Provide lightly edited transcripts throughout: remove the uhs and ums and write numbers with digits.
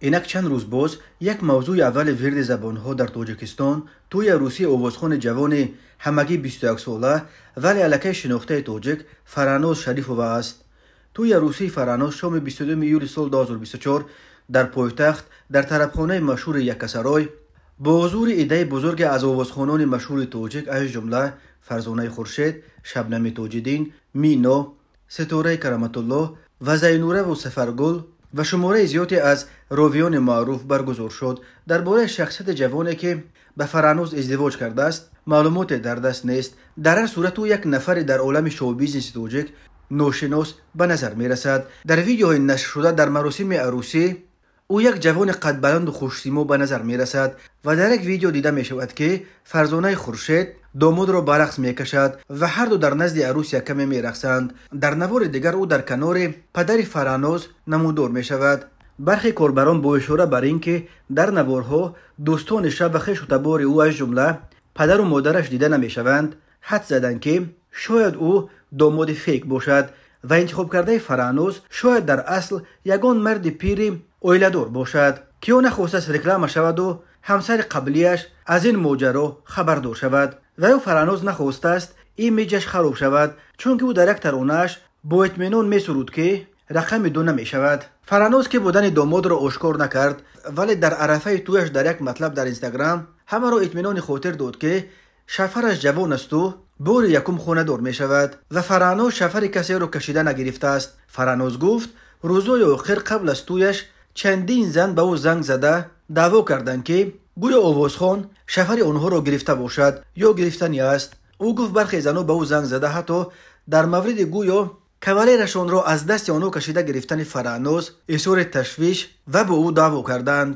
Инак чанд рӯз боз як мавзӯи аввали вирди забонҳо дар Тоҷикистон тӯи арӯсии овозхони ҷавони ҳамагӣ 21-сола, вале аллакай шинохтаи тоҷик Фараҳноз Шарифова аст. Тӯи арӯсии Фараҳноз шоми 22 июли соли 2024 дар пойтахт дар тарабхонаи машҳури Яккасарой бо ҳузури иддаи бузурге аз овозхонони машҳури тоҷик, аз ҷумла Фарзонаи Хуршед, Шабнами Тоҷиддин, Мино, Ситораи Кароматуллоҳ ва Зайнураву Сафаргул ва шумораи зиёде аз ровиёни маъруф баргузор шуд. Дар бораи шахсияти ҷавоне, ки ба Фараҳноз издивоҷ кардааст, маълумоте дар даст нест. Дар ҳар сурат ӯ як нафаре дар олами шоу-бизнеси тоҷик ношинос ба назар мерасад. Дар видеоҳои нашршуда дар маросими арӯсӣ ӯ як ҷавони қадбаланду хушсимо ба назар мерасад ва дар як видео дида мешавад, ки Фарзонаи Хуршед домодро ба рақс мекашад ва ҳарду дар назди арӯс яккаме мерақсанд. Дар навори дигар ӯ дар канори падари Фараҳноз намудор мешавад. Бархе корбарон бо ишора бар ин ки дар наворҳо дӯстони шаб ва хешу табори ӯ, аз ҷумла падару модараш, дида намешаванд, ҳад заданд, ки шояд ӯ домоди фейк бошад ва интихобкардаи Фараҳноз шояд дар асл ягон марди пири оиладор бошад, ки ӯ нахостааст реклама шаваду ҳамсари қаблияш аз ин моҷаро хабардор шавад. Ва ё Фараҳноз нахостааст имиҷаш хароб шавад, чунки ӯ дар як таронааш бо итминон месуруд, ки рақами ду намешавад. Фараҳноз ки будани домодро ошкор накард, вале дар арафаи тӯяш дар як матлаб дар Инстаграм ҳамаро итминони хотир дод, ки шафараш ҷавон асту бори якум хонадор мешавад ва Фараҳноз шафари касеро кашида нагирифтааст. Фараҳноз гуфт, рӯзҳои охир қабл аз тӯяш чандин зан ба ӯ занг зада даъво карданд, ки гӯё овозхон шафари онҳоро гирифта бошад ё гирифтанӣ аст. Ӯ гуфт, бархе занҳо ба ӯ занг зада ҳатто дар мавриди гӯё кавалерашонро аз дасти онҳо кашида гирифтани Фараҳноз изҳори ташвиш ва бо ӯ даъво карданд.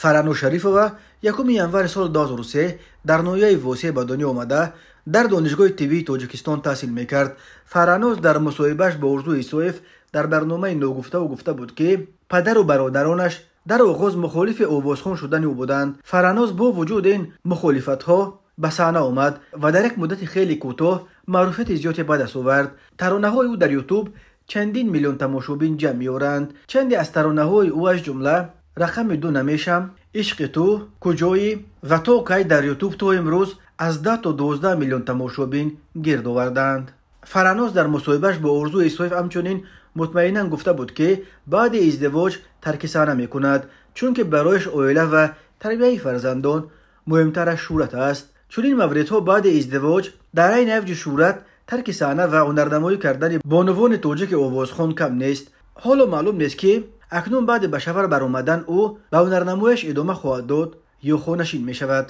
Фараҳноз Шарифова 1 январи соли 2003 дар ноҳияи Восеъ ба дунё омада, дар Донишгоҳи тиббии Тоҷикистон таҳсил мекард. Фараҳноз дар мусоҳибааш бо Орзу Исоев дар барномаи Ногуфтаву гуфта буд, ки падару бародаронаш дар оғоз мухолифи овозхон шудани ӯ буданд. Фараҳноз бо вуҷуди ин мухолифатҳо ба саҳна омад ва дар як муддати хеле кӯтоҳ маъруфияти зиёде ба даст овард. Таронаҳои ӯ дар Ютуб чандин миллион тамошобин ҷамъ меоранд. Чанде аз таронаҳои ӯ, аз ҷумла «Рақами ду намешам», «Ишқи ту», «Куҷоӣ» ва «То кай» дар Ютуб то имрӯз аз 10 то 12 миллион тамошобин гирд оварданд. Фараҳноз дар мусоҳибааш бо Орзу Исоев ҳамчунин мутмаинан гуфта буд, ки баъди издивоҷ тарки саҳна мекунад, чунки барояш оила ва тарбияи фарзандон муҳимтар аз шӯҳрат аст. Чунин мавридҳо баъди издивоҷ дар айни авҷи шӯҳрат тарки саҳна ва ҳунарнамоӣ кардани бонувони тоҷики овозхон кам нест. Ҳоло маълум нест, ки акнун баъди ба шавҳар баромадан ӯ ба ҳунарнамояш идома хоҳад дод ё хонашин мешавад.